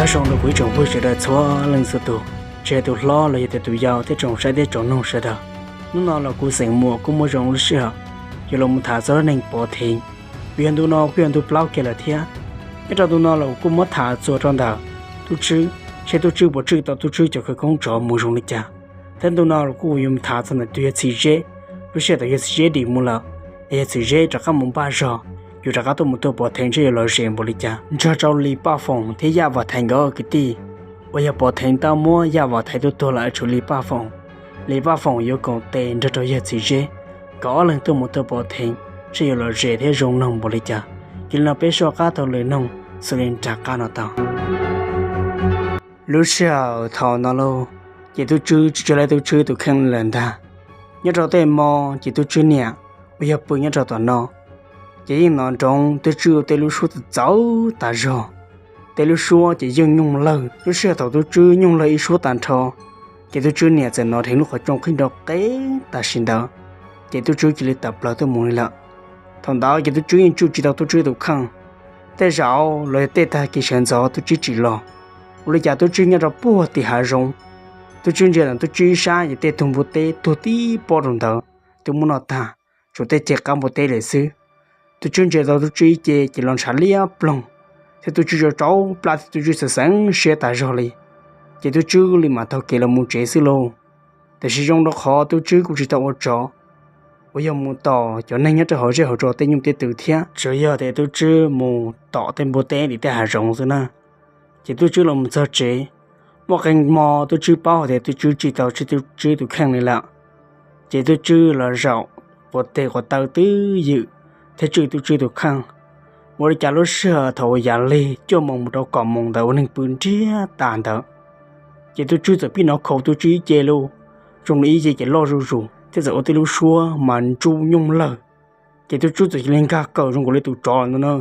Zoo rau kuv ib tsoom phooj ywg sawv daws txhua leej txhua tus, tsis hais tus hlob los yog tias tus yau thiab tsoom saib thiab tsoom mloog sawv daws. Hnub no los kuv xeem muas kuj muaj zoo lub sij hawm yuav los mus tham txog dab neeg pov theev, vim yog ntu no kuj yog ntu plaub kiag lawm thiab. Nyob rau ntu no los kuj muab tham txuas rau ntawm tub tswb, seb tub tswb puas tswj tau tub tswb cov khawv koob tsov mus zoo li cas. Thiab ntu no los kuj yuav mus tham txog ntawm tus yawg Txhim Zeb, lub sij hawm thaum yawg Txhim Zeb dim mus lawm, es yawg Txhim Zeb rov qab mus npaj zog, yus rov qab tuaj mus tuag pov theev seb yuav lom zem npaum li cas. Nrog rau Lis Paj Foom thiab Yaj Vam Thaiv nkawd ob kwv tij uas yog pov theev tau muab Yaj Vam Thaiv tua tuag lawm, tshuav Lis Paj Foom. Lis Paj Foom yuav koom tes nrog rau yawg Txhim Zeb, nkawd ob leeg tuaj mus tuag pov theev seb yuav lom zem thiab zoo mloog npaum li cas. Cia li no peb soj qab taug lwm noog xws li nram qab no tau. Lub sij hawm thaum no lauj, ces tub tswb tsis tso lawv tub tswb tus kheej lawm ntag. Nyob rau tej hmo ces tub tswb niam uas yog pw nyob rau tom no, ces yeej hnov nroov tub tswb ua tej lub suab txawv txawv tas zog. Tej lub suab ces yeej nyooj lawg. Lub sij hawm thaum tub tswb nyooj lawg ib suab tag nrho, ces tub tswb niam txawm hnov dheev lub qhov rooj qhib nrov qeb tam sim ntawd, ces tub tswb cia li tawm plaws tuaj mus li lawm. Thaum ntawd ces tub tswb yeej tsuj tsis tau tub tswb tus kheej. Tej zaum los yog tej tag kis sawv ntxov tub tswb tsim los, ua li cas tub tswb nyob rau puag tim hav zoov. Tub tswb ntsia ntawm tub tswb ib sab ces tej tug npua teb tuag tib pob rau ntawd twb muab noj tag, tshuav tej ceg qab npua teb lawm xwb. Tub tswb ntsia tau tub tswb ib ce ces los ntshav liab ploog, thiab tub tswb rau rau plab thiab tub tswb xeev xeev siab tas zog li. Ces tub tswb li mam taug kev los mus tsev xwb lauj. Tiam sis zoo rau qhov tub tswb kuj tsis tau ua tsov uas yog mus tom cov neeg nyob rau hauv zej hauv zos tej nyuj tej twm thiab, tsuas yog tias tub tswb mus tom tej npua teb tim tej hav zoov xwb na. Ces tub tswb los mus txog tsev, muaj qee hmo tub tswb paub hais tias tub tswb tsis tau tub tswb tus kheej li lawm. Ces tub tswb los zaum quav tes quav taw twb ywm thiab tswj tub tswb tus kheej. Ua li cas lub sij hawm thaum uas yav lig cuaj moos mus rau kaum moos ntawd ua neeg pw nriab tas ntawd, ces tub tswb txawm pib hnov khaus tub tswb ib ce lauj, zoo li ib ce ces loj zuj zus thiab txawm ua tej lub suab mas ntsuj nyooj lawg. Ces tub tswb txawm cia li nkag kawm zoo nkaus li tus tsov ntawd na.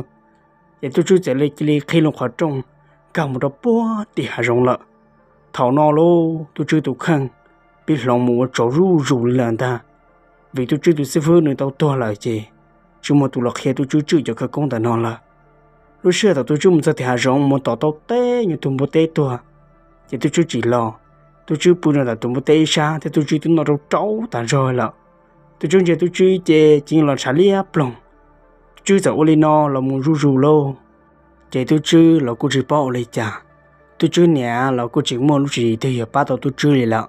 Ces tub tswb txawm cia li qhib lub qhov rooj nkag mus rau puag tim hav zoov lawm. Thaum no lauj, tub tswb tus kheej pib hloov mus ua tsaug zuj zus li lawm ntag, vim tub tswb tus xib fwb nws tau tuag lawm ces tsis muaj tus los qhia tub tswb tswj cov khawv koob ntawm no lawm. Lub sij hawm thaum tub tswb mus txog tim hav zoov mus tom tau teb nyuag tug npua teb tuag, ces tub tswb tsim los. Tub tswb pw rau ntawm tus npua teb ib sab thiab tub tswb twb noj rau rau tas zog lawm. Tub tswb ntsia tub tswb ib ce ces yeej los ntshav liab ploog, tub tswb txawm ua li no los mus zuj zus lauj. Ces tub tswb los kuj tsis paub ua li cas, tub tswb niam los kuj tsis muaj lub tswv yim twg yog pab tau tub tswb li lawm.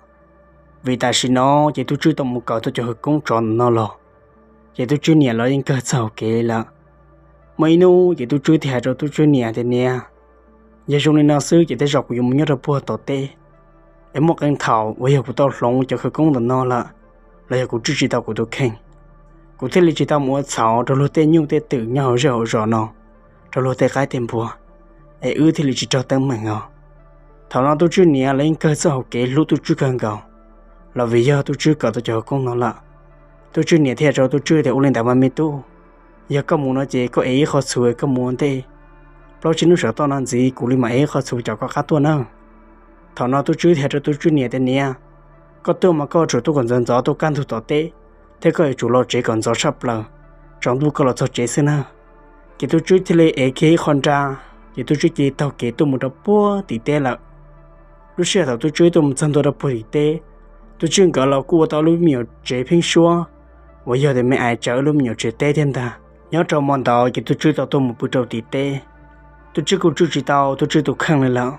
Vim tam sim no ces tub tswb tau mus kawm tau cov khawv koob tsov ntawm no los, ces tub tswb niam los yeej kawg txog hauv kev li lawm. Muaj ib hnub ces tub tswb thiaj hais rau tub tswb niam tias, Niam, yog zoo li no xwb ces tej zaum kuv yuav mus nyob rau puag tom teb, es muaj qee thaum uas yog kuv tau hloov cov khawv koob ntawm no lawm, los yog kuv tswj tsis tau kuv tus kheej, kuv thiaj li tsis tau mus ua txhaum rau luag tej nyuj tej twm nyob hauv zej hauv zos no, rau luag tej qaib tej npua, es wb thiaj li tsis raug teeb meem os. Thaum no tub tswb niam los yeej kawg txoj hauv kev hlub tub tswb kawg nkaus, los vim yog tub tswb kawm tau cov khawv koob no lawm. Tub tswb niam thiaj hais rau tub tswb tias, Ua li ntawd mas me tub, yog koj mus no ces koj ev ib qho txhuv koj mus ua ntej, plaub tsib hnub sawv toj no ntxiv kuv li mam ev ib qho txhuv caum koj qab tuaj nawb. Thaum no tub tswb thiaj hais rau tub tswb niam tias, Niam, koj tuaj mas koj tsum tuaj kom ntxov ntxov tuaj kaj ntug tom teb, thiab koj yuav tsum los tsev kom ntxov tshaj plaws, tsaus ntuj koj los txog tsev xwb nawb. Ces tub tswb thiaj li ev kiag ib qho nra, ces tub tswb cia li taug kev tuaj mus rau puag tim teb lawm. Lub sij hawm thaum tub tswb tuaj mus txog ntua rau puag tim teb, tub tswb nkawd los kuj ua tau lub me nyuam tsev pheeb suab uas yog tias me ais tsawv lub me nyuam tsev teb thiab ntag. Nyob rau hmo ntawd ces tub tswb tau tuaj mus pw rau tim teb. Tub tswb kuj tswj tsis tau tub tswb tus kheej li lawm,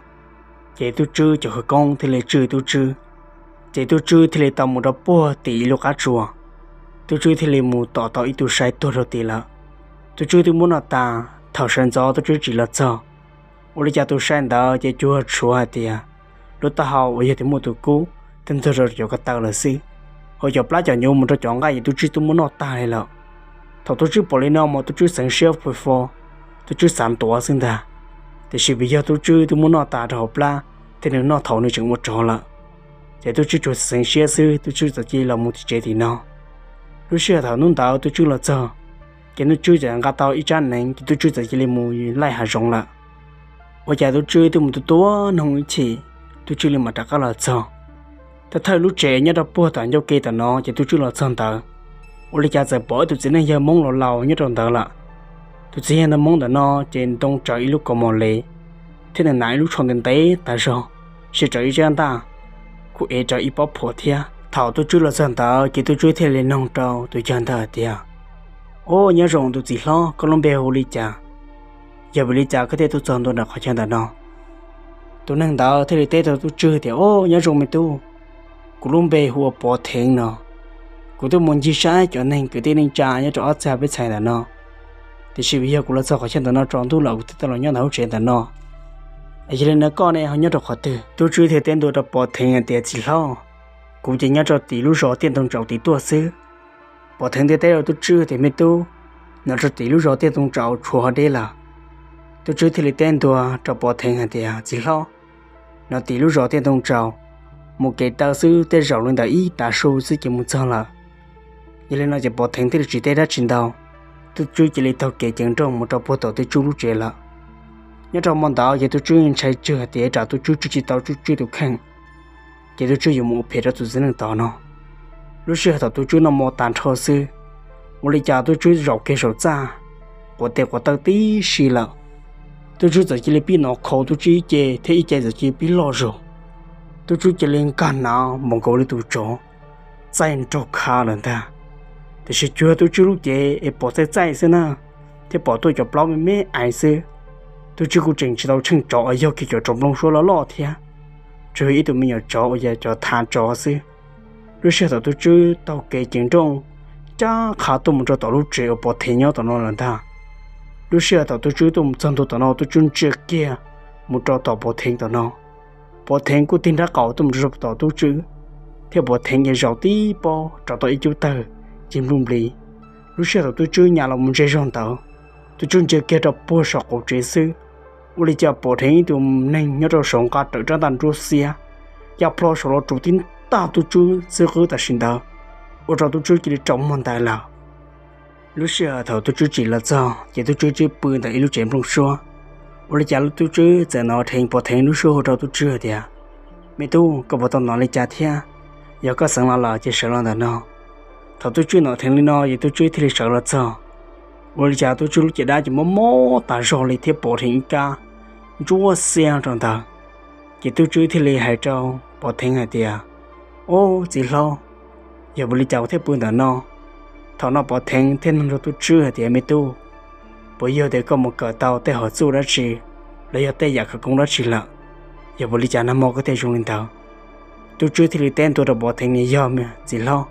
ces tub tswb cov khawv koob thiaj li tswj tub tswb. Ces tub tswb thiaj li tau mus rau puag tim ib lub qab tsua, tub tswb thiaj li mus tom tau ib tug sai tuag rau tid lawm. Tub tswb twb muab noj tas, thaum sawv ntxov tub tswb tsim los txog, ua li cas tus sai ntawd ces cuag tshuav hais tias lub taub hau uas yog tias muaj tus kub twb ntxuag rau cov ko taw lawm xwb, hos cov plab cov nyuv mus rau cov nqaij ces tub tswb twb muab noj tag li lawm. Thaum tub tswb pom li no mas tub tswb xeev siab pw fo, tub tswb xav ntuav xwb ntag. Tiam sis vim yog tub tswb twb muab noj tas rau hauv plab, thiab nws noj thaum nws tseem ua tsov lawm, ces tub tswb tsuas xeev siab xwb, tub tswb txawm cia li los mus tim tsev tim no. Lub sij hawm thaum hnub ntawd tub tswb los txog, ces tub tswb txawm nqa tau ib tsab neev, ces tub tswb txawm cia li mus laij hav zoov lawm. Ua cas tub tswb twb mus tua tua noog ib chim, tub tswb li mam rov qab los txog. Thawj thawj lub tsev nyob rau puag tom ncauj ke tom no ces tub tswb los txog ntawd, ua li cas txawm pom ib tus txiv neej yawg Hmoob laus laus nyob rau ntawd lawm. Tus txiv neej yawg Hmoob ntawm no ces ntoo tsawv ib lub kaus mom lev, thiab nws hnav ib lub tsho ntev ntev tas zog, siv rau ib tsab ntaj, kuj ev rau ib pob phuam thiab. Thaum Tub Tswb los txog ntawd ces Tub Tswb thiaj li noog rau tus yawg ntawd hais tias, Ob, nyob zoo tus txiv hlob, koj lub npe hu li cas? Yog vim li cas koj thiaj tuaj txog ntua nram qhov chaw ntawm no? Tus neeg ntawd thiaj li teb rau Tub Tswb tias, Ob, nyob zoo me tub, kuv lub npe hu ua Pov Theev no. Kuv twb mus ncig saib cov neeg kwv tij neej tsa nyob rau ob txhais peb txhais ntawm no, tiam sis vim yog kuv los txog qhov chaw ntawm no tsaus ntuj lawm kuv thiaj tau los nyob ntawm lub tsev ntawm no. Yog li no koj ne ho nyob rau qhov twg? Tub Tswb thiaj teb ntua rau Pov Theev hais tias, Txiv hlob, kuv ces nyob rau tim lub zos Tiaj Ntoo Tsaus tim tuaj xwb. Pov Theev thiaj teb rau Tub Tswb tias, Me tub, no rau tim lub zos Tiaj Ntoo Tsaus tshuav ho deb lawm. Tub Tswb thiaj li teb ntua rau Pov Theev hais tias, Txiv hlob, no tim lub zos Tiaj Ntoo Tsaus, mus kev taw xwb tej zaum li ntawm ib tav su xwb ces mus txog lawm. Yog li no ces Pov Theev thiaj li tsis teb dab tsi ntau, Tub Tswb cia li taug kev ceev nrooj mus rau puag tom Tub Tswb lub tsev lawm. Nyob rau hmo ntawd ces Tub Tswb ntshai tsawg hais tias tsam Tub Tswb tswj tsis tau Tub Tswb tus kheej, ces Tub Tswb yuav mus ua phem rau tus txiv neej tod no. Lub sij hawm thaum Tub Tswb noj mov tag nrho xwb, ua li cas Tub Tswb zaum kiag saum txaj, quav tes quav taw tib si lawm. Tub Tswb txawm cia li pib hnov khau Tub Tswb ib ce thiab ib ce txawm cia li pib loj zog. Tub Tswb cia li nkag hnav npaum nkaus li tus tsov, txaij nraug kha lawm ntag. Tiam sis cuag Tub Tswb lub cev es pom txaij txaij xwb na, thiab pom tuaj cov plaub me me aiv xwb. Tub Tswb kuj tseem tsis tau tsheej tsov uas yog kiag cov tsov nplooj suab loj loj thiab, tsuas yog ib tug me nyuam tsov uas yog cov thav tsov xwb. Lub sij hawm thaum Tub Tswb taug kev ceev nrooj ncaj qha tuaj mus rau tom lub tsev uas Pov Theev nyob tom no lawm ntag. Lub sij hawm thaum Tub Tswb tuaj mus txog ntua tom no, Tub Tswb ntsia kiag mus rau tom Pov Theev tom no, Pov Theev kuj tig nrab qaum tuaj mus rau tom Tub Tswb, thiab Pov Theev ces zaum tib pob rau tau ib cub tawg cig npluj npli. Lub sij hawm thaum Tub Tswb nyas los mus ntsia zog ntawd, Tub Tswb ntsia kiag rau puag saum qaum tsev xwb, ua li cas pom dheev ib tug neeg nyob rau saum nqa rawm rab ntaj nruab xiab, ya plho saum los tsuas tib ntaj Tub Tswb xwb qwb tam sim ntawd, ua rau Tub Tswb cia li tsaus muag ntais lawm. Lub sij hawm thaum Tub Tswb tsim los txog ces Tub Tswb twb pw ntawm ib lub tsev nplooj suab. Ua li cas Tub Tswb txawm hnov dheev Pov Theev lub suab hu rau Tub Tswb hais tias, Me tub, koj puas tau hnov li cas thiab? Yog koj xeev los lawm ces sawv los ntawm no. Thaum Tub Tswb hnov dheev li no ces Tub Tswb thiaj li sawv los txog. Ua li cas Tub Tswb lub caj dab ces mob mob tas zog li thiab pom dheev ib kab ntsuab xiab rau ntawd. Ces Tub Tswb thiaj li hais rau Pov Theev hais tias, Ob, txiv hlob, yog vim li cas kuv thiaj pw ntawm no? Thaum no Pov Theev thiaj nug rau Tub Tswb hais tias, Me tub, puas yog tias koj mus kawm tau tej hom txuj dab tsi los yog tej yam khawv koob dab tsi lawm, yog vim li cas nag hmo koj thiaj zoo li ntawd? Tub Tswb thiaj li teb ntua rau Pov Theev tias, Yog, txiv hlob,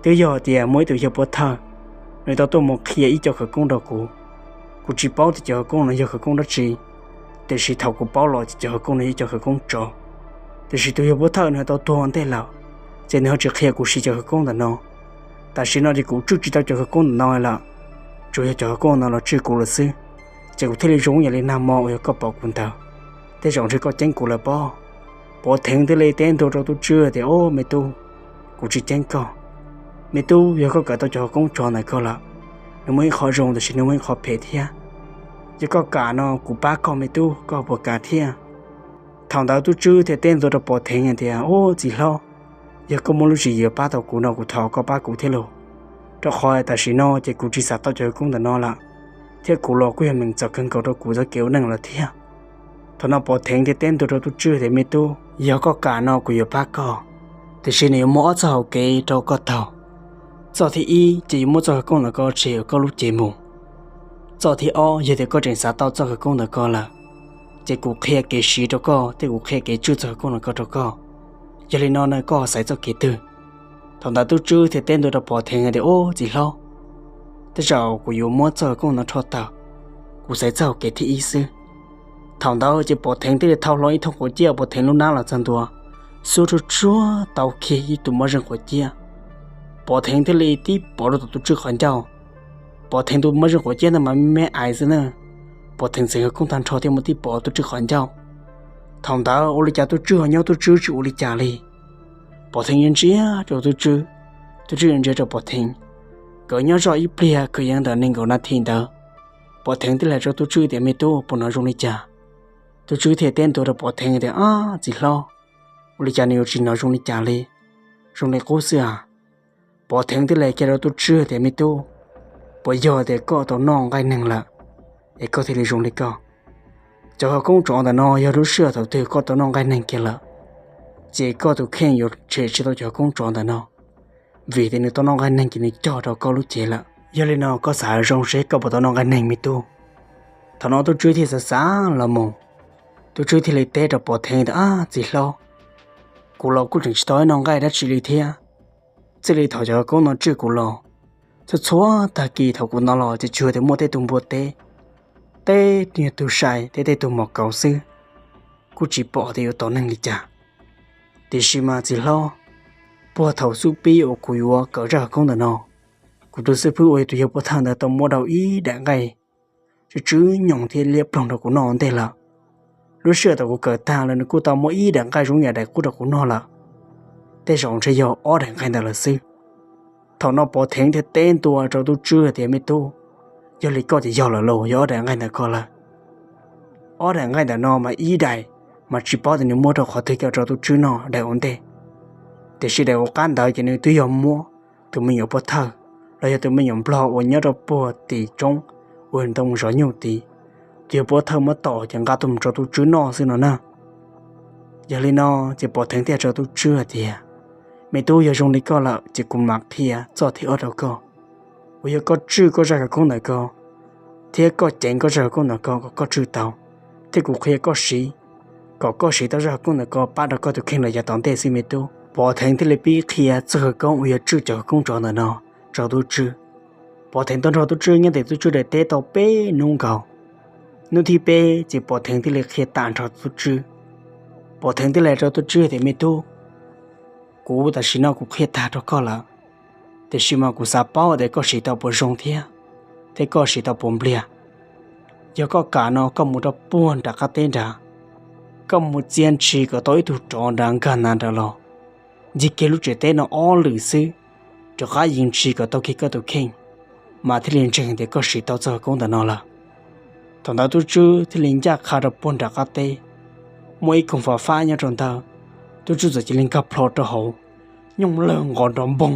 twb yog tias muaj ib tug yawg pov thawj, nws tau tuaj mus qhia ib co khawv koob rau kuv. Kuv tsis paub tias cov khawv koob no yog khawv koob dab tsi, tiam sis thaum kuv paub los ces cov khawv koob no yog cov khawv koob tsov. Tiam sis tus yawg pov thawj nws tau tuag ua ntej lawm, ces nws ho tsis qhia kuv siv cov khawv koob ntawm no. Tam sim no ces kuv tswj tsis tau cov khawv koob ntawm no lawm, tsuas yog cov khawv koob no los tswj kuv lawm xwb. Ces kuv thiaj li zoo yam li nag hmo uas yog koj pom kuv ntawd, tej zaum ntshe koj ceeb kuv lawm pob. Pov Theev thiaj li teb ntua rau Tub Tswb tias, Ob, me tub, kuv tsis ceeb koj. Me tub, yog koj kawm tau cov khawv koob tsov ntawm koj lawm, nws muaj ib qho zoo tiam sis nws muaj ib qho phem thiab. Yog koj kam no kuv pab koj me tub, koj puas kam thiab? Thaum ntawd Tub Tswb thiaj teb ntua rau Pov Theev hais tias, Ob, txiv hlob, yog koj muaj lub tswv yim yuav pab tau kuv no kuv thov koj pab kuv thiab lauj, rau qhov tam sim no ces kuv tsis xav tau cov khawv koob ntawm no lawm, thiab kuv los kuj yog meem txom kawg nkaus rau kuv txoj kev ua neej lawm thiab. Thaum no Pov Theev thiaj teb ntua rau Tub Tswb tias, Me tub, yog koj kam no kuv yuav pab koj, tiam sis nws yuav muaj ob txoj hauv kev rau koj taug. Txoj thib ib ces yuav muab txoj khawv koob ntawm koj tseg koj lub cev mus. Txoj thib ob yog tias koj tseem xav tau txoj khawv koob ntawm koj lawm, ces kuv qhia kev siv rau koj thiab kuv qhia kev tswj txoj khawv koob ntawm koj rau koj. Yog li no na koj xaiv txoj kev twg? Thaum ntawd Tub Tswb thiaj teb ntua rau Pov Theev hais tias, Ob, txiv hlob, tej zaum kuv yuav muab txoj khawv koob no rho tawm, kuv xaiv txoj hauv kev thib ib xwb. Thaum ntawd ces Pov Theev thiaj li thau hlo ib thooj quav ciab Pov Theev lub hnab los txog ntua, xuab tsuag tsuag tau kiag ib tug moj zeej quav ciab. Pov Theev thiaj li tib pov rau tom Tub Tswb qhov ncauj. Pov Theev tus moj zeej quav ciab ntawd mas me me aiv xwb na. Pov Theev xeev khawv koob tag nrho thiaj muab tib pov Tub Tswb qhov ncauj. Thaum ntawd ua li cas Tub Tswb ho nyob, Tub Tswb tsis ua li cas li. Pov Theev ntsia rau Tub Tswb, Tub Tswb ntsia rau Pov Theev. Nkawd nyob zoj ib pliag kwv yees ntawm nees nkaum nas this ntawd, Pov Theev thiaj li hais rau Tub Tswb tias, Me tub, puas hnov zoo li cas? Tub Tswb thiaj teb ntua rau Pov Theev tias, Ab, txiv hlob, ua li cas nws yuav tsis hnov zoo li cas li? Zoo li qub xwb as. Pov Theev thiaj li hais kiag rau Tub Tswb tias, Me tub, puas yog tias koj tau noj nqaij neeg lawm es koj thiaj li zoo li koj? Cov khawv koob tsov ntawm no yog lub sij hawm thaum twg koj tau noj nqaij neeg kiag lawm, ces koj tus kheej yuav tshem tsis tau cov khawv koob tsov ntawm no, vim tias nws tau noj nqaij neeg ces nws cog rau koj lub cev lawm. Yog li no koj xav zoo seb koj puas tau noj nqaij neeg me tub. Thaum no tub tswb thiaj xav xav los mus, tub tswb thiaj li teb rau pov theev tias, Ab txiv hlob, kuv los kuj tseem tsis tau ib noj nqaij dab tsi li thiab. Txij li thaum cov khawv koob no tswj kuv los, txhua txhua tag kis thaum kuv hnov los ces tsuas tias muaj tej tug npua teb, tej tug sai, tej tej tug mos kauv xwb, kuj tsis pom tias yuav tom neeg li cas. Tiam sis mas txiv hlob, puag thaum xub pib uas kuv yuav kawm zaj khawv koob ntawm no, kuv tus xib fwb uas yog tus yawg pov thawj ntawd tau muab rau ib daim nqaij tsw tsw nyoos thiab liab ploog rau kuv noj ua ntej lawm. Lub sij hawm thaum kuv kawm tag los nws kuj tau muab ib daim nqaij zoo yam daim qub rau kuv noj lawm, tej zaum ntshe yog ob daim nqaij ntawd lawm xwb. Thaum no pov theev thiaj teb ntua rau tub tswb tias, Me tub, yog li koj ces yog lawm lauj, yog ob daim nqaij ntawd koj lawm. Ob daim nqaij ntawm no mas ib daim mas tsis paub tias nws muab rau qhov twg coj rau tub tswb noj daim ua ntej, tiam sis daim ua qab ntawd ces nws twb yog muab tus me nyuam pov thawj los yog tus me nyuam nplog uas nyob rau puag tim roob uas ntoo zov nyuj tid, tus yawg pov thawj muab tom ces nqa tuaj mus rau tub tswb noj xwb no na. Yog li no ces pov theev thiaj rau tub tswb hais tias, Me tub, yog zoo li koj lawm ces kuv mam qhia txoj thib ob rau koj, uas yog koj tswj koj zaj khawv koob ntawm ko thiab koj ceev koj zaj khawv koob ntawm ko kom koj tswj tau, thiab kuv qhia koj siv kom koj siv tau zaj khawv koob ntawm ko pab rau koj tus kheej los yav tom ntej xwb me tub. Pov theev thiaj li pib qhia txoj khawv koob uas yog tswj cov khawv koob tsov ntawm no rau tub tswb. Pov theev tau nrog tub tswb nyob ntawm tub tswb daim teb tau peb hnub nkaus. Hnub thib peb ces pov theev thiaj li qhia tas nrog tub tswb. Pov theev thiaj li hais rau tub tswb tias, Me tub, kuv tam sim no kuv qhia tag rau koj lawm, tiam sis mas kuv xav paub tias koj siv tau puas zoo thiab, thiab koj siv tau puas npliag. Yog koj kam no koj mus rau puag nram qab teb nrad, koj mus txia ntshis kom tau ib tug tsov nrad nkag nav nrad los, ncig kiag lub tsev teb no ob lwm xwb, rov qab yees ntshis kom tau kiag koj tus kheej, mas thiaj li ntseeg tias koj siv tau txoj khawv koob ntawm no lawm. Thaum ntawd tub tswb thiaj li ncaj qha rau puag nram qab teb, muaj ib koog fab fab nyob rau ntawd, tub tswb txawm cia li nkag plho rau hauv, nyooj lawg nqov nrov npoog.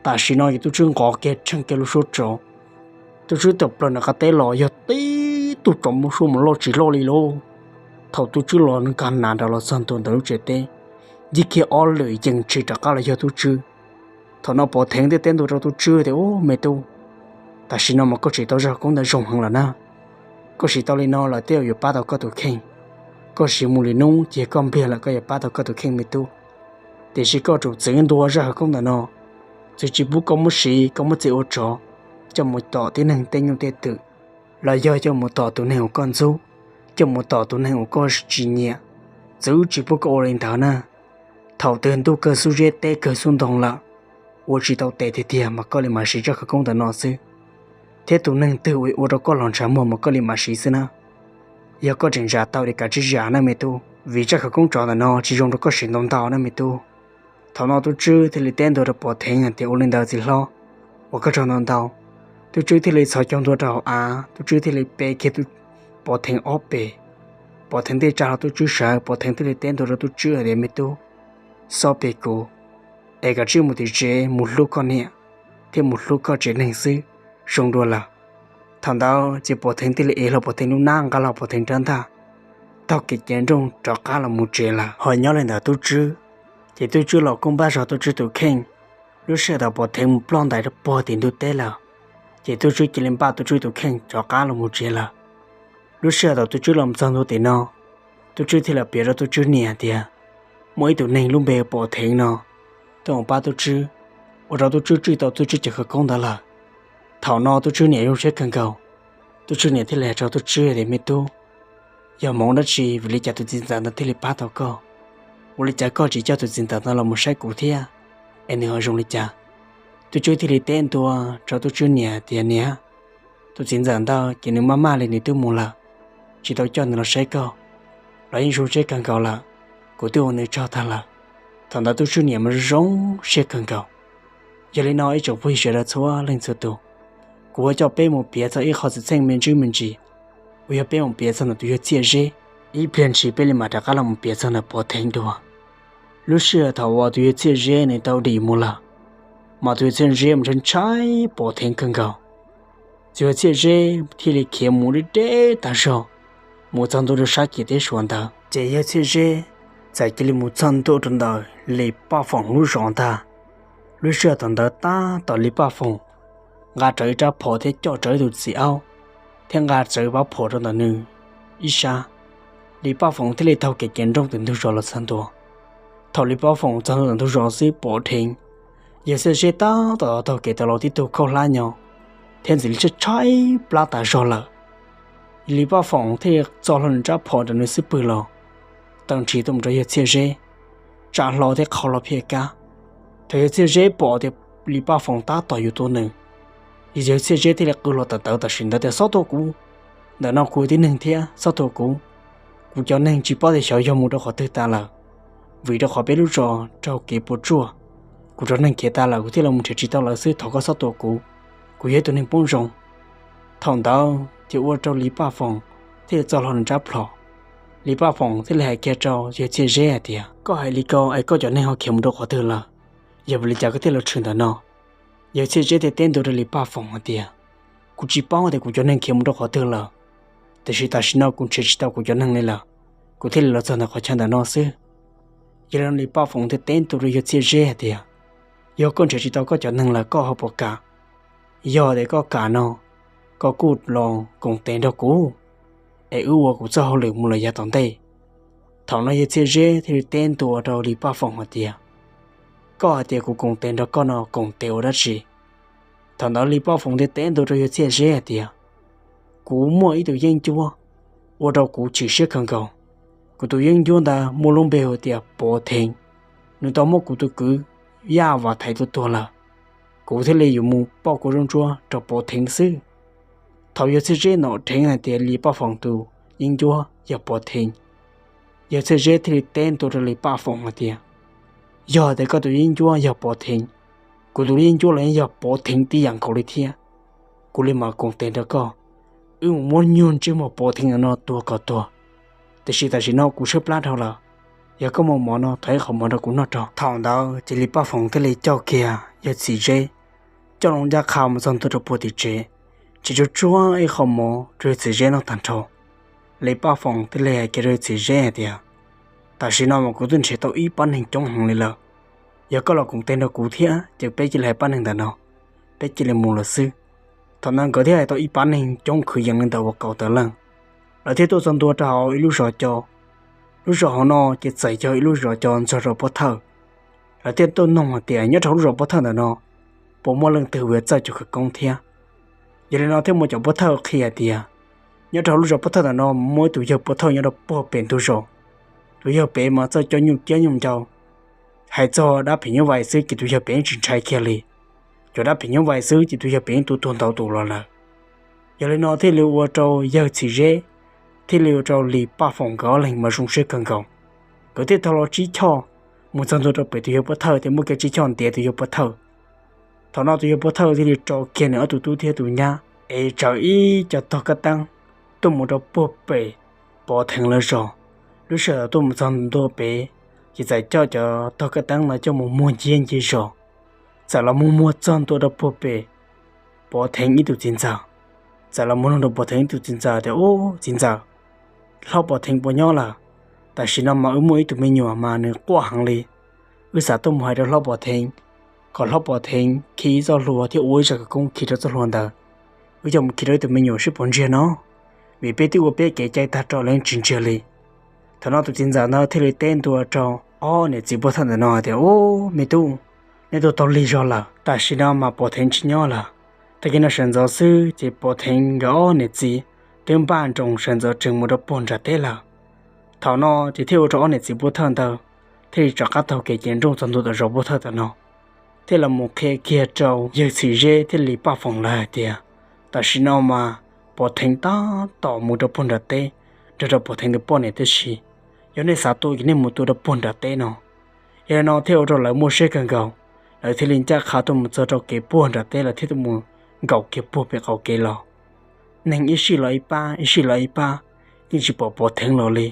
Tam sim no ces tub tswb nqov kiag tsheej kiag lub suab tsov, tub tswb tawm plaws nram qab teb los yog tib tug tsov muaj suab mus loj tsis loj li lauj. Thaum tub tswb los nkag nav nrad los txog ntua ntawm lub tsev teb, ncig kiag ob lwm yees ntshis rov qab los yog tub tswb. Thaum no pov theev thiaj teb ntua rau tub tswb tias, Ub, me tub, tam sim no mas koj siv tau zaj khawv koob ntawd zoo heev lawm na. Koj siv tau li no lawm tej zaum yuav pab tau koj tus kheej. Koj siv mus lwm hnub ces yog koj npliag lawm koj yuav pab tau koj tus kheej me tub. Tiam sis koj tsum txwv ntua zaj khawv koob ntawm no, txwv tsis pub koj muab siv koj muab txiav ua tsov coj mus tom tib neeg tej nyuj tej twm, los yog coj mus tom tus neeg uas koj ntxub, coj mus tom tus neeg uas koj tsis nyiam. Txwv tsis pub koj ua li ntawd na. Thaum twg ntuj kawg xub zeb teb kawg xub ntoo lawm, ua tsis tau tes tiag tiag mas koj li mam siv zaj khawv koob ntawm no xwb, thiab tus neeg twg uas ua rau koj los ntshav muag mas koj li mam siv xwb na. Yog koj tseem zam tau li kav tsij zam na me tub, vim zaj khawv koob tsov ntawm no tsis zoo rau koj siv ntau ntau na me tub. Thaum no tub tswb thiaj li teb ntua rau pov theev hais tias, Ua li ntawd txiv hlob, ua koj tsaug ntau ntau. Tub tswb thiaj li txhos caug ntua rau hauv av, tub tswb thiaj li pe kiag pov theev ob pes. Pov theev thiaj tsa hlo tub tswb sawv, pov theev thiaj li teb ntua rau tub tswb hais tias, Me tub, xob pe kuv, es kav tsij mus tim tsev mus hlub koj niam thiab mus hlub koj tsev neeg xwb, zoo dua lawm. Thaum ntawd ces pov theev thiaj li ev hlo pov theev lub hnab, nqa hlo pov theev rab ntaj, taug kev cev nrooj rov qab los mus tsev lawm. Ho nyob li ntawm tub tswb, ces tub tswb los kuj npaj zog tub tswb tus kheej. Lub sij hawm thaum pov theev mus ploj ntais rau puag tim ntug teb lawm, ces tub tswb cia li npaj tub tswb tus kheej rov qab los mus tsev lawm. Lub sij hawm thaum tub tswb los txog ntua tim no, tub tswb thiaj li piav rau tub tswb niam tias muaj ib tug neeg lub npe pov theev no tuaj mus pab tub tswb, ua rau tub tswb tswj tau tub tswb cov khawv koob ntawd lawm. Thaum no tub tswb niam zoo siab kawg nkaus. Tub tswb niam thiaj li hais rau tub tswb tias, Me tub, yog hmoov dab tsi vim li cas tus txiv ntxawm ntawd thiaj li pab tau koj? Ua li cas koj tsis coj tus txiv ntxawm ntawd los mus saib kuv thiab, es nws ho zoo li cas? Tub tswb thiaj li teb ntua rau tub tswb niam tias, Niam, tus txiv ntxawm ntawd ces nws maj maj li nws twb mus lawm, tsis tau coj nws los saib koj, los yeej zoo siab kawg nkaus lawm. Kuv twb ua nws tsaug tag lawm. Thaum ntawd tub tswb niam mas zoo siab kawg nkaus. Yog li no ib tsoom phooj ywg sawv daws txhua leej txhua tus, kuv yuav coj peb mus piav txog ib qho xwm txheej me ntsis me ntsis, uas yog peb mus piav txog ntawm tus yawg Txhiaj Zeb. Ib pliag ntshis peb li mam rov qab los mus piav txog ntawm pov theev dua. Lub sij hawm thaum uas tus yawg Txhiaj Zeb nws tau dim mus lawm, mas tus yawg Txhiaj Zeb mas ntshai ntshai pov theev kawg nkaus. Tus yawg Txhiaj Zeb thiaj li khiav mus deb deb tag zog, mus txog ntua rau sab ciam teb Suav ntawd. Ces yawg Txhiaj Zeb txawm cia li mus txog ntua rau ntawm Lis Paj Foom lub zos ntag. Lub sij hawm thaum ntawd tab tom Lis Paj Foom nqa rawv ib rab phom thiab coj rawv ib tus txiv aub, thiab nqa rawv ib pab phom rau ntawm nws ib sab. Lis Paj Foom thiaj li taug kev cev nrooj tim ntug zos los txog ntua. Thaum Lis Paj Foom txog ntua tim ntug zos xwb pom dheev, yawg Txhiaj Zeb tab tom taug kev tawm los tib tug khaub hlab nyo thiab ntxim li tshaib tshaib plab tas zog lawm. Lis Paj Foom thiaj li txo hlo nws rab phom rau nws xub pwg los, taw nrhi tuaj mus rau yawg Txhiaj Zeb, tsa hlo thiab qhau hlo phiaj kab. Thaum yawg Txhiaj Zeb pom tias Lis Paj Foom tab tom yuav tua nws, yawg Txhiaj Zeb thiaj li qw hlo tawv tawv tam sim ntawd tias, Txhob tua kuv! Ntawm no kuv tib neeg thiab, txhob tua kuv! Kuv cov neeg tsis paub tias xyov yog mus rau qhov twg tas lawm, vim rau qhov peb lub zos raug kev puas tsuaj. Kuv cov neeg khiav tas lawm kuv thiaj li mus nrhiav tsis tau lawv xwb, thov koj txhob tua kuv, kuv yog ib tug neeg poob zoo. Thaum ntawd ces ua rau Lis Paj Foom thiaj li txo hlo nws rab phom. Lis Paj Foom thiaj li hais kiag rau yawg Txhiaj Zeb hais tias, Koj hais li ko es koj cov neeg ho khiav mus rau qhov twg lawm? Yog vim li cas koj thiaj los tshwm ntawm no? Yawg Txhiaj Zeb thiaj teb ntua rau Lis Paj Foom hais tias, Kuv tsis paub tias kuv cov neeg khiav mus rau qhov twg lawm, tiam sis tam sim no kuv nrhiav tsis tau kuv cov neeg li lawm, kuv thiaj li los txog ntawm qhov chaw ntawm no xwb. Yog li no Lis Paj Foom thiaj teb ntua rau yawg Txhiaj Zeb hais tias, Yog koj nrhiav tsis tau koj cov neeg lawm koj ho puas kam? Yog tias koj kam no, koj kuj los koom tes nrog kuv, es wb ua kuv txoj hauj lwm mus lawm yav tom ntej. Thaum no yawg Txhiaj Zeb thiaj li teb ntua rau Lis Paj Foom hais tias, Koj hais tias kuv koom tes nrog koj no koom tes ua dab tsi? Thaum ntawd Lis Paj Foom thiaj teb ntua rau yawg Txhiaj Zeb hais tias, Kuv muaj ib tug yeeb ncuab ua rau kuv chim siab kawg nkaus. Kuv tus yeeb ncuab ntawd muaj lub npe hu tias Pov Theev, nws tau muab kuv tus kwv Yaj Vam Thaiv tua tuag lawm. Kuv thiaj li yuav mus pauj kua zaub ntsuab rau Pov Theev xwb. Thaum yawg Txhiaj Zeb hnov dheev hais tias Lis Paj Foom tus yeeb ncuab yog Pov Theev, yawg Txhiaj Zeb thiaj li teb ntua rau Lis Paj Foom hais tias, Yog tias koj tus yeeb ncuab yog Pov Theev, kuv tus yeeb ncuab los yeej yog Pov Theev tib yam nkaus li thiab. Kuv li mam koom tes nrog koj, wb mus muab nyuag ntsej muag Pov Theev ntawm no tua kom tuag. Tiam sis tam sim no kuv tshaib plab dhau lawm, yog koj muaj mov no thov ib qho mov rau kuv noj rau. Thaum ntawd ces Lis Paj Foom thiaj li coj kiag yawg Txhiaj Zeb coj loo ncaj qha mus txog ntua rau puag tim tsev, tsis tsuag tsuag ib qho mov rau yawg Txhiaj Zeb noj tag nrho. Lis Paj Foom thiaj li hais kiag rau yawg Txhiaj Zeb hais tias, Tam sim no mas kuv twb nrhiav tau ib pab neeg coob heev li lawm. Yog koj los koom tes nrog kuv thiab ces peb cia li hais pab neeg ntawm no, peb cia li mus lawm xwb. Thaum ntawd nkawd thiaj hais tau ib pab neeg coob kwv yees li ntawm kaum tawm leej, lawv thiaj tuaj txog ntua rau hauv ib lub zos co. Lub zos hauv no ces txawm yog ib lub zos co ntxog rau pov thawj. Lawv thiaj tuaj noog hais tias nyob rau hauv lub zos pov thawj ntawm no puas muaj leej twg uas txawj cog khawv koob thiab. Yog li no thiaj muaj cov pov thawj qhia hais tias nyob rau hauv lub zos pov thawj ntawm no muaj ib tus yawg pov thawj nyob rau puag pem ntug zos. Tus yawg pem mas txawj coj nyuj ciab nyuj ncau. Hais txog dab phim nyuj vais xwb ces tus yawg pem yeej tsis ntshai kiag li. Cov dab phim nyuj vais xwb ces tus yawg pem yeej tua tuag ntau tus los lawm. Yog li no thiaj li ua rau yawg Txhiaj Zeb thiab li ua rau Lis Paj Foom nkawd ob leeg mas zoo siab kawg nkaus. Nkawd thiaj tau los tsib choj mus txog ntua rau pem tus yawg pov thawj thiab muab kiag tsib choj ntiav tus yawg pov thawj. Thaum no tus yawg pov thawj thiaj li tso kiag nws ob tug tub thiab tus nyab es tsaws ib co tog kab teeb tuaj mus rau puag pem Pov Theev lawv zos. Lub sij hawm tuaj mus txog ntua pem ces txawm coj cov tog kab teeb no coj mus muag ncig ncig zos, txawm los mus muag txog ntua rau puag pem Pov Theev ib tug txiv ntxawm. Txawm los mus nug rau Pov Theev ib tug txiv ntxawm tias, Ub, txiv ntxawm, hlob Pov Theev puas nyob lawm? Tam sim no mas wb muaj ib tug me nyuam mas nws quaj heev li. Wb xav tuaj mus hais rau hlob Pov Theev kom hlob Pov Theev khi ib txoj hlua thiab ua ib zaj khawv koob khi rau txoj hlua ntawd, wb coj mus khi rau ib tug me nyuam seb puas ntsiag no, vim peb twb ua peb kev cai tag rau los yeej tsis ntsiag li. Thaum no tus txiv ntxawm ntawd thiaj li teb ntua rau ob niam txiv pov thawj ntawm no tias, Ub, me tub, nej tuaj tau lig zog lawm. Tam sim no mas Pov Theev tsis nyob lawm. Tag kis no sawv ntxov xwb ces Pov Theev nkawd ob niam txiv twb npaj nroos sawv ntxov tsees mus rau puag nram teb lawm. Thaum no ces thiaj ua rau ob niam txiv pov thawj ntawd thiaj li rov qab taug kev cev nrooj txog ntua tom zos pov thawj tom no, thiaj los mus qhia kiag rau yawg Txhiaj Zeb thiab Lis Paj Foom lawv hais tias, Tam sim no mas Pov Theev tab tom mus rau puag nram teb nrog rau Pov Theev tus poj niam tib si. Yog nej xav tua ces nej mus tua rau puag nram teb no. Yog li no thiaj ua rau lawv muaj siab kawg nkaus, lawv thiaj li ncaj qha tuaj mus txog rau kev puag nram teb, lawv thiaj tuaj mus nkaum kiag puag pem qaum kev los. Neeg ib sij los ib pab, ib sij los ib pab, yeej tsis pom Pov Theev los li.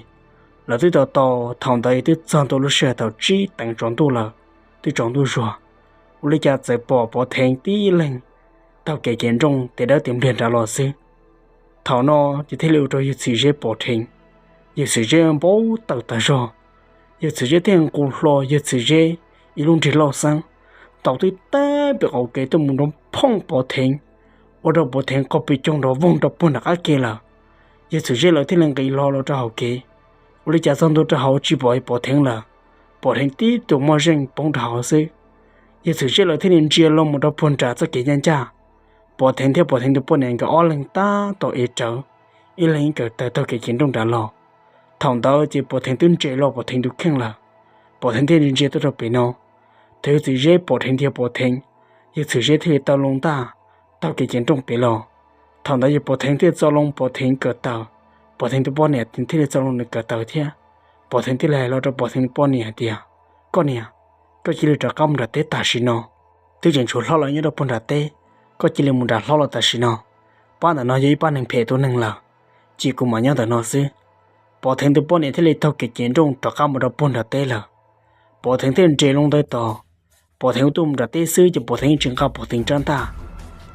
Lawv twb tau tau, thaum ntawd twb txog ntua lub sij hawm thaum tsib teev tsaus ntuj lawm, twb tsaus ntuj zuag, ua li cas txawm pom Pov Theev tib leeg taug kev cev nrooj tes dawb tes npliag nrad los xwb. Thaum no ces thiaj li ua rau yawg Txwm Zeb pom dheev, yawg Txwm Zeb npau taws tas zog. Yawg Txwm Zeb thiaj nqus hlo yawg Txwm Zeb ib lub nrig lauj xeeb, ntaus tib teg pem qaum kev tuaj mus nrov phooj Pov Theev, ua rau Pov Theev qaug pes coog nrov voog rau puag nram qab ke lawm. Yawg Txwm Zeb lawv thiaj li nqis hlo los rau hauv kev, ua li cas txog ntua rau hauv tsis pom Pov Theev lawm, Pov Theev tib tug moj zeej poob rau hauv xwb. Yawg Txwm Zeb lawv thiaj li ntsia loo mus rau puag nram txoj kev ncaj ncaj, Pov Theev thiab Pov Theev tus poj niam nkawd ob leeg tab tom ev rawv, ib leeg ib kawm taws taug kev cev nrooj nrad los. Thaum ntawd ces Pov Theev twb nres los Pov Theev tus kheej lawm, Pov Theev thiaj li ntsia tuaj rau pem no. Thaum yawg Txwm Zeb pom dheev tias Pov Theev, yawg Txwm Zeb thiaj li taw loo ntaj taug kev cev nrooj pem los. Thaum ntawd yawg Pov Theev thiaj li txo loo Pov Theev kawm taws, Pov Theev tus poj niam thiaj li txo loo nws kawm taws thiab. Pov Theev thiaj li hais los rau Pov Theev tus poj niam hais tias, Koj niam, koj cia li rov qab mus nram teb tam sim no. Twb tseem tshuav hlob los nyob rau puag nram teb, koj cia li mus nram hlob los tam sim no. Pab ntawm no yog ib pab neeg phem tus neeg lawm, cia kuv mam nyob ntawm no xwb. Pov Theev tus poj niam thiaj li taug kev cev nrooj rov qab mus rau puag nram teb lawm. Pov Theev thiaj nres loo ntawd tos. Pov Theev tuaj mus nram teb xwb ces Pov Theev yeej tsis nqa Pov Theev rab ntaj,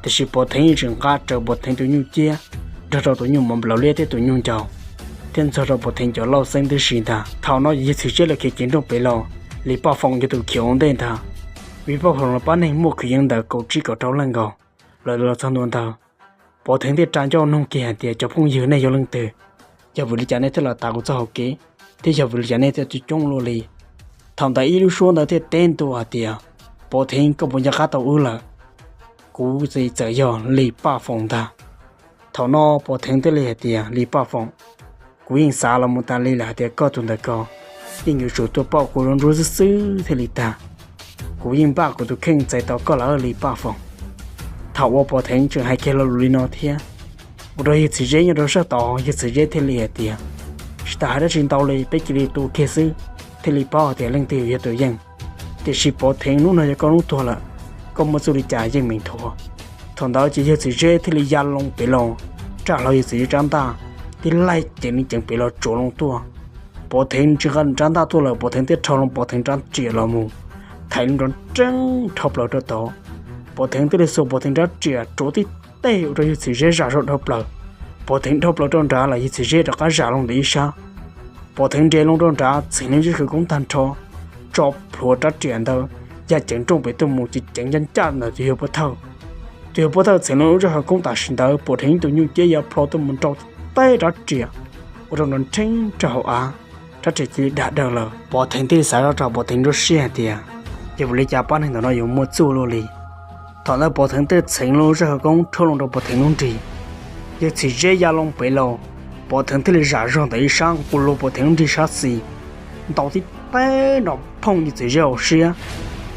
tiam sis Pov Theev yeej tseem nqa rawv Pov Theev tus nyuj ciab nrog rau tus nyuj mov nplaum liab thiab tus nyuj ncaus, thiab ntxog rau Pov Theev cov lauj xeeb tib si ntag. Thaum no yawg Txwm Zeb lawv khiav cev nrooj pem los, Lis Paj Foom yog tus khiav ua ntej ntag. Lis Paj Foom los pab neeg muaj kwv yees ntawm kaum tsib kaum rau leej nkaus. Lawv los txog ntua ntawd, Pov Theev thiaj tsa ncauj noog kiag hais tias, Cov phooj ywg, nej yog leej twg? Yog vim li cas nej thiaj los tav kuv txoj hauv kev, thiab yog vim li cas nej thiaj coob coob luaj li? Thaum ntawd ib lub suab ntawd thiaj teb ntua hais tias, Pov Theev, koj puas nco qab tau wb lawm? Kuv txawm yog Lis Paj Foom ntag. Thaum no Pov Theev thiaj li hais tias, Lis Paj Foom, kuv yeej xav los mus tas li lawm hais tias koj tus ntawm ko yeej yuav tsum tuaj pauj kuv zoo nruab xwb xwb thiaj li tag. Kuv yeej npaj kuv tus kheej txais tau koj lawm Lis Paj Foom. Thaum uas Pov Theev tseem hais kiag lo lus li no thiab, ua rau yawg Txwm Zeb nyob rau sab tod, yawg Txwm Zeb thiaj li hais tias, Tsis tas hais dab tsi ntau li, peb cia li tua kiag xwb, thiaj li paub hais tias leej twg yog tus yeej. Tiam sis Pov Theev, hnub no yog koj hnub tuag lawm, koj muaj txuj li cas yeej meem thuav. Thaum ntawd ces yawg Txwm Zeb thiaj li ya loo pem los, raj hlo yawg Txwm Zeb rab ntaj, tib laig ceev li ceev pem los tsuav loo tuaj. Pov Theev tsis nqa rab ntaj tuaj lawm, Pov Theev thiaj rho loo Pov Theev rab riam los mus thaiv loo nrov nreeb dhau plaws rau tod. Pov Theev thiaj li xuas Pov Theev rab riam tsuav tib teg ua rau yawg Txwm Zeb zam zog dhau plaws. Pov Theev dhau plaws rau nrad lawm, yawg Txwm Zeb rov qab zam loo ntawm ib sab. Pov Theev nres loo rau nrad txheev loo ib zaj khawv koob tag nrho, tso plhuav rab riam ntawd ya ceev nrooj pem tuaj mus ces ceev ncaj ncaj ntawm tus yawg pov thawj. Tus yawg pov thawj txheev loo lub zaj khawv koob tam sim ntawd Pov Theev tus nyuj ciab ya plho tuaj mus nrau tib teg rab riam, ua rau nrov nreeb rau hauv av, rab riam cia li dag daws lawm. Pov Theev thiaj li xav zoj rau Pov Theev nruab siab hais tias, Yog vim li cas pab neeg ntawm no yuav muaj txuj luaj li? Thaum ntawd Pov Theev thiaj txheev loo lub zaj khawv koob rhuab loo rau Pov Theev lub nrig. Yawg Txwm Zeb ya loo pem los, Pov Theev thiaj li zam zog ntawm ib sab nqus loo Pov Theev lub nrig sab xis, ntaus tib teg nrov phooj yawg Txwm Zeb hauv siab,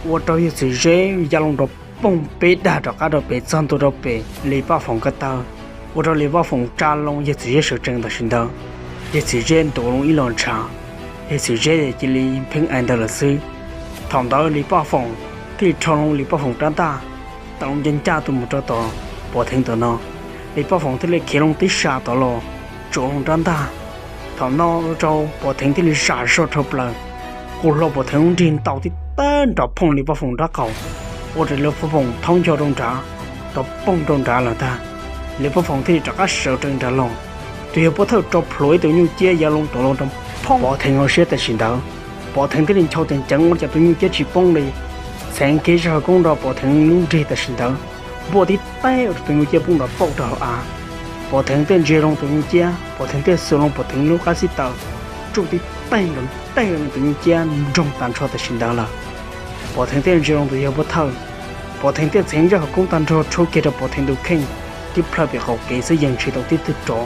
ua rau yawg Txwm Zeb ya loo nrov poog peb dag rov qab rau pem txog ntua rau pem Lis Paj Foom ko taw, ua rau Lis Paj Foom tsa loo yawg Txwm Zeb sawv tsees tam sim ntawd. Yawg Txwm Zeb ntuav loo ib los ntshav, yawg Txwm Zeb cia li pheej ais ntawd lawm xwb. Thaum ntawd Lis Paj Foom thiaj li rho loo Lis Paj Foom rab ntaj, tau loo ncaj ncaj tuaj mus rau tom Pov Theev tom no. Lis Paj Foom thiaj li khiav loo tib sab tom los tsuav loo rab ntaj. Thaum no ua rau Pov Theev thiaj li zam zog dhau plaws, nqus hlo Pov Theev lub nrig ntaus tib teg nrov phooj Lis Paj Foom rab qaum, ua rau Lis Paj Foom thaub ncho rau nrad, rov poog rau nrad lawm ntag. Lis Paj Foom thiaj li rov qab sawv rau nrad los. Tus yawg pov thawj tso plhuav ib tug nyuj ciab ya loo tuav los rau phooj Pov Theev hauv siab tam sim ntawd. Pov Theev thiaj li ncho ceev ceev ua cas tus nyuj ciab tsis poob li, txheev kiag zaj khawv koob rau Pov Theev lub nrig tam sim ntawd, npuaj tib teg ua rau tus nyuj ciab poob nrov pauj rau hauv av. Pov Theev thiaj ntsia loo tus nyuj ciab, Pov Theev thiaj xuas loo Pov Theev lub qab xib taws, tsuj tib teg nrov nteeg tus nyuj ciab nroog tag nrho tam sim ntawd lawm. Pov Theev thiaj ntsia loo tus yawg pov thawj, Pov Theev thiaj txheev zaj khawv koob tag nrho rhuav kiag rau Pov Theev tus kheej, tib plhaw pem qaum kev xwb yeej ntshe tau tib tug tsov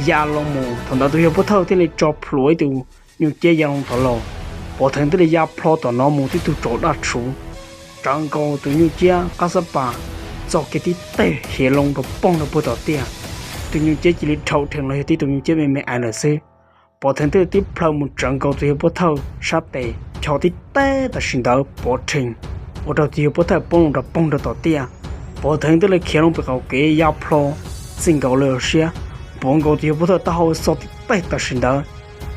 ya loo mus. Thaum ntawd tus yawg pov thawj thiaj li tso plhuav ib tug nyuj ciab ya loo tom los, Pov Theev thiaj li ya plho tom no mus tib tug tsov daj tshuv, tsawv nkaus tus nyuj ciab qab xab pas, txo kiag tib teg hiav loo rau poog rau puag tom tiaj. Tus nyuj ciab cia li dhau rhees los yog tib tug nyuj ciab me me ais lawm xwb. Pov Theev thiaj li tib plhaw mus tsawv nkaus tus yawg pov thawj sab tes, ncho tib teg tam sim ntawd pov rhees, ua rau tus yawg pov thawj poob loo rau poog rau tom tiaj. Pov Theev thiaj li khiav loo pem qaum kev ya plho txij nkaus lawm siab, npuav nkaus tus yawg pov thawj taub hau xo tib teg tam sim ntawd,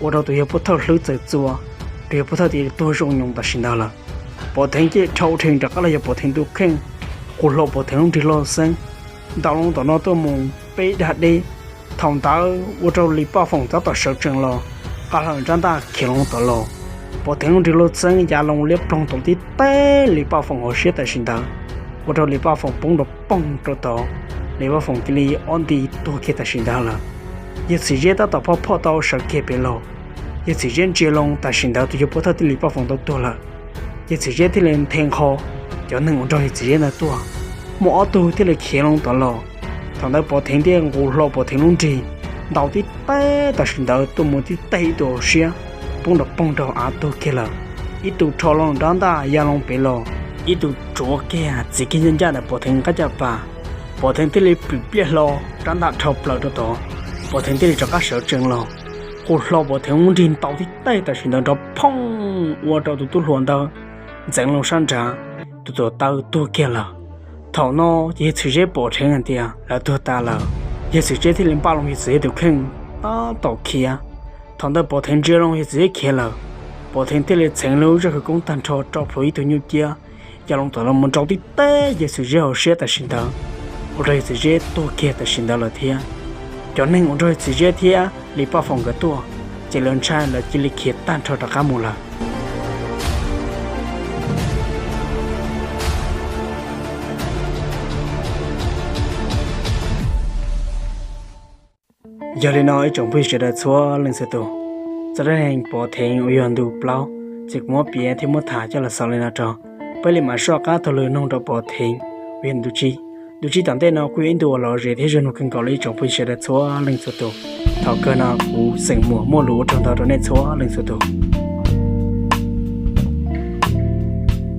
ua rau tus yawg pov thawj hlwb txawm txua, tus yawg pov thawj thiaj li tuag zoo nyoos tam sim ntawd lawm. Pov Theev thiaj li dhau rhees rov qab los yog Pov Theev tus kheej, nqus hlo Pov Theev lub nrig lauj xeeb, ntaus loo tom no tuaj mus peb dag deb, Thaum ntawd ua rau Lis Paj Foom tab tom sawv tsees los, nqa hlo nws rab ntaj khiav loo tom los. Pov Theev lub nrig luj txeeb ya loo liab ploog tau tib teg Lis Paj Foom hauv siab tam sim ntawd, ua rau Lis Paj Foom poob nrov poog rau tod. Lis Paj Foom cia li ob nti tuag kiag tam sim ntawd lawm. Yawg Txwm Zeb tab tom phoj phoj tau sawv kiag pem los. Yawg Txwm Zeb ntsia loo tam sim ntawd tus yawg pov thawj thiab Lis Paj Foom tau tuag lawm. Yawg Txwm Zeb thiaj li nthe nqho cov neeg uas nrog Yawg Txwm Zeb ntawd tuaj, muaj ob tug thiaj li khiav loo tom los. Thaum ntawd Pov Theev thiaj nqus hlo Pov Theev lub nrig, ntaus tib teg tam sim ntawd tuaj mus tib teg ib tug hauv siab, poob nrov poog rau av tuag kiag lawm. Ib tug rho loo rab ntaj ya loo pem los, ib tug tsuav kiag txiv kiag ncaj ncaj ntawm Pov Theev qab caj pas. Pov Theev thiaj li plim pliaj hlo, rab ntaj dhau plaws rau tod. Pov Theev thiaj li rov qab sawv tsees los, nqus hlo Pov Theev lub nrig ntaus tib teg tam sim ntawd nrov phooj ua rau tus tub hluas ntawd ntxeev loo sab nrad, tus tuam taw tuag kiag lawm. Thaum no ces Yawg Txwm Zeb pom dheev hais tias lawv tuag tas lawm. Yawg Txwm Zeb thiaj li npaj loo Yawg Txwm Zeb tus kheej tab tom khiav. Thaum ntawd Pov Theev ntsia loo Yawg Txwm Zeb khiav lawm, Pov Theev thiaj li txheev lub zaj khawv koob tag nrho rau plhuav ib tug nyuj ciab, ya loo tom los mus nrau tib teg Yawg Txwm Zeb hauv siab tam sim ntawd, ua rau Yawg Txwm Zeb tuag kiag tam sim ntawd lawm thiab. Cov neeg uas nrog Yawg Txwm Zeb thiab Lis Paj Foom nkawd tuaj, ces lawv ntshai lawv cia li khiav tag nrho rov qab mus lawm. Yog li no ib tsoom phooj ywg sawv daws txhua leej txhua tus, txoj dab neeg Pov Theev uas yog ntu plaub ces kuv muab piav thiab muab tham coj los xaus li no rau peb li mam soj qab taug lw noog rau Pov Theev uas yog ntu tsib. Ntu tsib tom ntej no kuj yog ib ntu uas lom zem thiab zoo mloog kawg nkaus li ib tsoom phooj ywg sawv daws txhua leej txhua tus. Thaum kawg no kuv xeem muas muaj lus ua tsaug ntau rau nej txhua leej txhua tus.